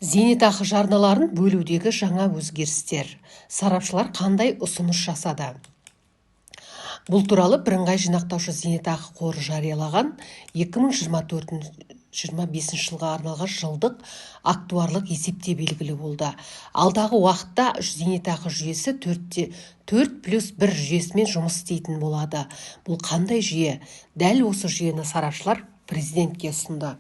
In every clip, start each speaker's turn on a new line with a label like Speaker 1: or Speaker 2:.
Speaker 1: Зейнетақы жарналарын бөлудегі жаңа өзгерістер. Сарапшылар қандай ұсыныс жасады? Бұл туралы Бірыңғай жинақтаушы зейнетақы қоры жариялаған 2024-25 жылға арналған жылдық актуарлық есепте белгілі болды. Алдағы уақытта зейнетақы жүйесі 4 плюс 1 жүйесімен жұмыс істейтін болады. Бұл қандай жүйе? Дәл осы жүйені сарапшылар президентке ұсынды.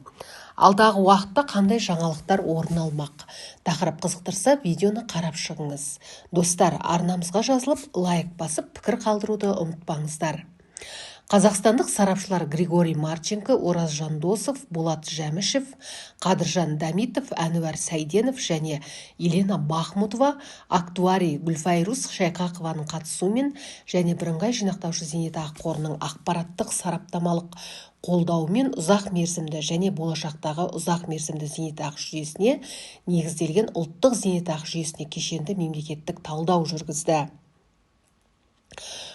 Speaker 1: Алдағы уақытта қандай жаңалықтар орын алмақ? Тақырып қызықтырса, видеоны қарап шығыңыз. Достар, арнамызға жазылып, лайк басып, пікір қалдыруды ұмытпаңыздар. Қазақстандық сарапшылар Григорий Марченко, Ораз Жандосов, Болат Жәмішев, Қадыржан Дамитов, Әнуар Сәйденов және Елена Бахмутова актуарий Гүлфайрус Шайқақованың қатысуымен және Бірыңғай жинақтаушы зейнетақы қорының ақпараттық сараптамалық қолдауымен ұзақ мерзімді және болашақтағы ұзақ мерзімді зейнетақы жүйесіне негізделген ұлттық зейнетақы жүйесіне кешенді мемлекеттік талдау жүргізді.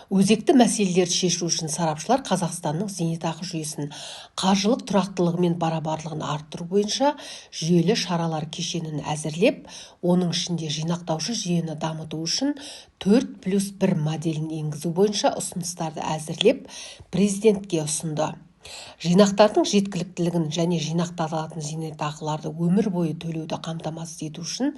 Speaker 1: Өзекті мәселелерді шешу үшін сарапшылар Қазақстанның зейнетақы жүйесін қаржылық тұрақтылығы мен барабарлығын арттыру бойынша жүйелі шаралар кешенін әзірлеп, оның ішінде жинақтаушы жүйені дамыту үшін 4 плюс 1 моделін енгізу бойынша ұсыныстарды әзірлеп, президентке ұсынды. Жинақтардың жеткіліктілігін және жинақталатын зейнетақыларды өмір бойы төлеуді қамтамасыз ету үшін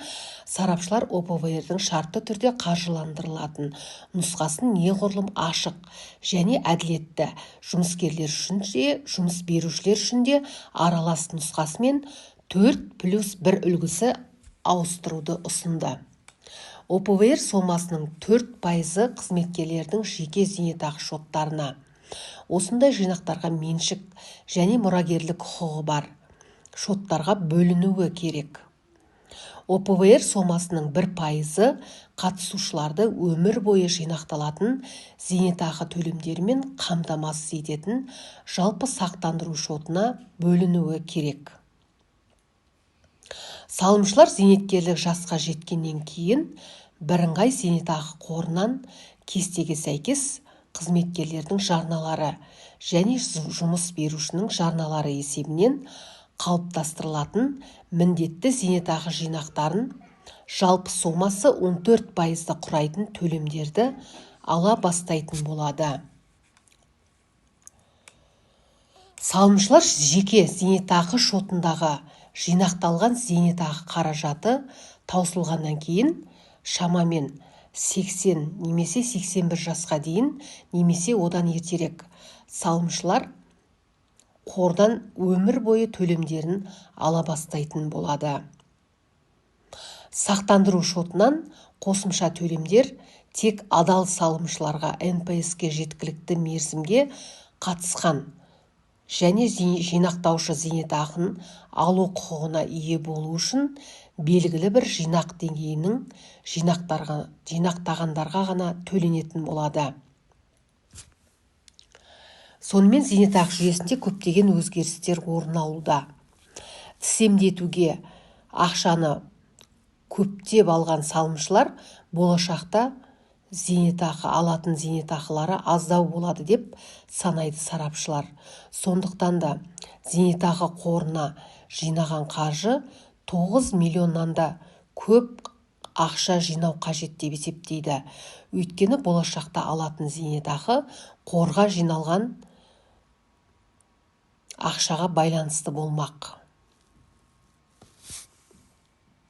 Speaker 1: сарапшылар ОПВР-дің шартты түрде қаржыландырылатын нұсқасын неғұрлым ашық және әділетті, жұмыскерлер үшін де, жұмыс берушілер үшін де аралас нұсқасымен 4 плюс 1 үлгісі ауыстыруды ұсынды. ОПВР сомасының 4%-ы қызметкерлердің жеке зейнетақы шоттарына, осындай жинақтарға меншік және мұрагерлік құқығы бар шоттарға бөлінуі керек. ОПВР сомасының 1%-ы қатысушыларды өмір бойы жинақталатын зейнетақы төлемдерімен қамтамасыз ететін жалпы сақтандыру шотына бөлінуі керек. Салымшылар зейнеткерлік жасқа жеткеннен кейін Бірыңғай зейнетақы қорынан кестеге сәйкес қызметкерлердің жарналары және жұмыс берушінің жарналары есебінен қалыптастырылатын міндетті зейнетақы жинақтарын жалпы сомасы 14%-ды құрайтын төлемдерді ала бастайтын болады. Салымшылар жеке зейнетақы шотындағы жинақталған зейнетақы қаражаты таусылғаннан кейін шамамен 80 немесе 81 жасқа дейін немесе одан ертерек салымшылар қордан өмір бойы төлемдерін ала бастайтын болады. Сақтандыру шотынан қосымша төлемдер тек адал салымшыларға НПС-ке жеткілікті мерзімге қатысқан және жинақтаушы зейнетақын алу құқығына ие болу үшін белгілі бір жинақ деңгейінің жинақтағандарға ғана төленетін болады. Сонымен, зейнетақы жүйесінде көптеген өзгерістер орын алуда. Тізімдетуге ақшаны көптеп алған салымшылар болашақта зейнетақы алатын зейнетақылары аздау болады деп санайды сарапшылар. Сондықтан да зейнетақы қорына жинаған қаржы 9 миллионнан да көп ақша жинау қажет деп есептейді. Өйткені болашақта алатын зейнетақы қорға жиналған ақшаға байланысты болмақ.